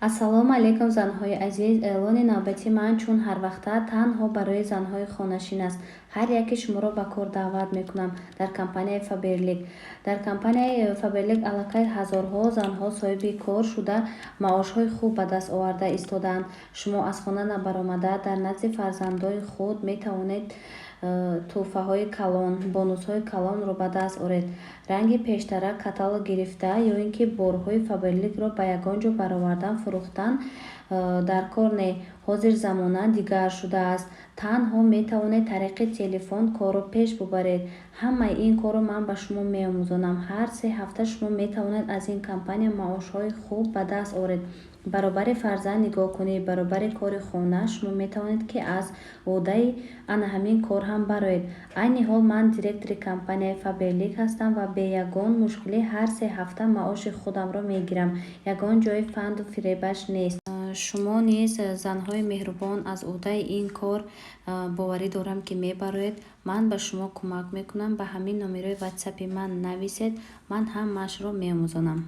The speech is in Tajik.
Ассалому алайкум, занҳои азиз! Эълони навбати ман чун ҳарвақта танҳо барои занҳои хонашин аст. Ҳар яке шуморо ба кор даъват мекунам дар компанияи Фаберлик. Дар компанияи Фаберлик аллакай ҳазорҳо занҳо соҳиби кор шуда, маошҳои хуб ба даст оварда истодаанд. Шумо аз хона набаромада, дар назди фарзандои худ метавонед тӯҳфаҳои калон, бонусҳои калонро ба даст оред. Ранги пештара каталог гирифта ё ин ки борҳои Фаберликро ба ягон ҷо баровардан, фурӯхтан дар кор не. Ҳозир замона дигар шудааст. Танҳо метавонед тариқи телефон корро пеш бубаред. Ҳамаи ин корро ман ба шумо меомӯзонам. Ҳар 3 ҳафта шумо метавонед аз ин компания маошҳои хуб ба даст оред. Баробари фарзанд нигоҳкунӣ, баробари кори хона шумо метавонед, ки аз уҳдаи ана ҳамин кор ҳам бароед. Айни ҳол ман директори компанияи Фаберлик ҳастам ва бе ягон мушкилӣ ҳар 3 ҳафта маоши худамро мегирам. Ягон ҷои фанду фиребаш нест. Шумо низ, занҳои меҳрубон, аз уҳдаи ин кор, боварӣ дорам, ки мебароед. Ман ба шумо кӯмак мекунам. Ба ҳамин номерои ватсапи ман нависед, ман ҳамаашро меомӯзонам.